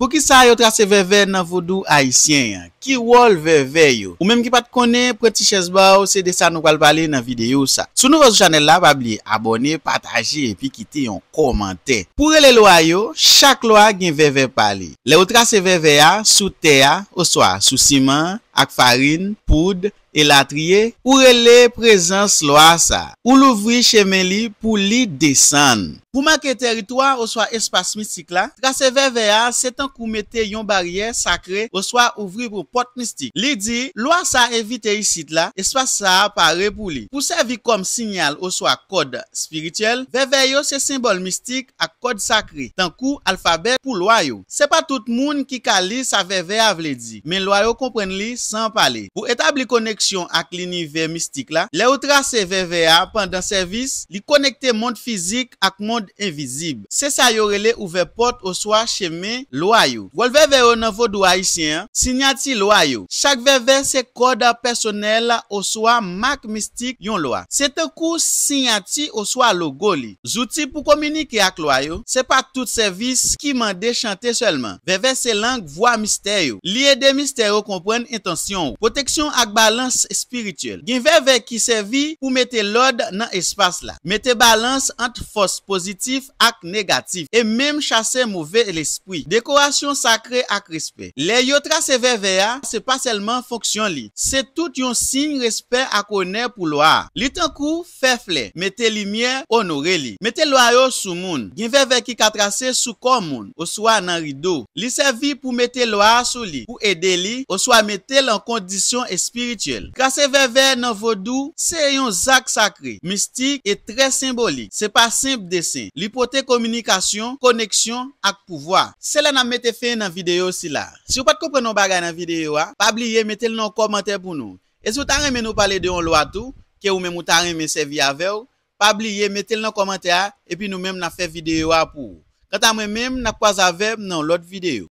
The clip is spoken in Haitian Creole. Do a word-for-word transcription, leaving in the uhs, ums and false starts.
Poukisa yo trase vèvè nan vodou ayisyen an? Ki wòl vèvè yo? Ou menm ki pa t konnen, pran ti chèz ba w, se de sa nou pral pale nan videyo sa. Si w nouvo sou chanèl la, pa bliye abòne, pataje epi kite yon kòmantè. Pou rele lwa yo, chak lwa gen vèvè pa li. Lè ou trase vèvè a sou tè a, oswa sou siman an, ak farin, poud, elatriye, ou rele prezans lwa sa. Ou louvri chemen li pou li desann. Pou make tèritwa oswa espas mistik la, trase vèvè a se tankou mete yon baryè sakre oswa ouvri yon pòt mistik. Li di, lwa sa evite isit la, espas sa a pare pou li. Pou sèvi kòm siyal oswa kòd espirityèl, vèvè yo se senbòl mistik ak kòd sakre, tankou alfabè pou lwa yo. Se pa tout moun ki ka li sa vèvè a vle di, men lwa yo konprann li san pale. Pou etabli koneksyon ak linivè mistik la, lè ou trase vèvè a pandan sèvis, li konekte mond fizik ak mond envizib. Se sa yo rele ouvè pòt oswa chemen lwa yo. Wòl vèvè yo nan vodou ayisyen an, siyati lwa yo. Chak vèvè se kòd pèsonèl oswa mak mistik yon lwa. Se tankou siyati oswa logo li. Zouti pou kominike ak lwa yo, se pa tout sèvis ki mande chante sèlman. Vèvè se lang vwa mistè yo. Li ede mistè yo konprann entansyon w. Pwoteksyon ak balans espirityèl. Gen vèvè ki sèvi pou mete lòd nan espas la. Mete balans ant fòs pozitif ak negatif, e menm chase move lespri. Dekorasyon sakre ak respè. Lè yo trase vèvè a, se pa sèlman fonksyon li, se tout yon siy respè ak onè pou lwa a. Li tankou fè flè, mete limyè, onore li. Mete lwa yo sou moun. Gen vèvè ki ka trase sou kò moun, oswa nan rido. Li sèvi pou mete lwa a sou li, pou ede li, oswa mete l an kondisyon espirityèl. Trase vèvè nan vodou se yon zak sakre, mistik e trè senbolik. Se pa senp desen. Li pote kominikasyon, koneksyon ak pouvwa. Se la n ap mete fen nan videyo sila. Si w pa t konprann yon bagay nan videyo a, pa bliye mete l nan yon kòmantè pou nou. E si w ta renmen nou pale de yon lwa tou, ke ou menm ou ta renmen sèvi avè w, pa bliye mete l nan kòmantè a, epi nou menm n ap fè videyo a pou ou. Kanta mwen menm, n ap kwaze avè m nan yon lòt videyo.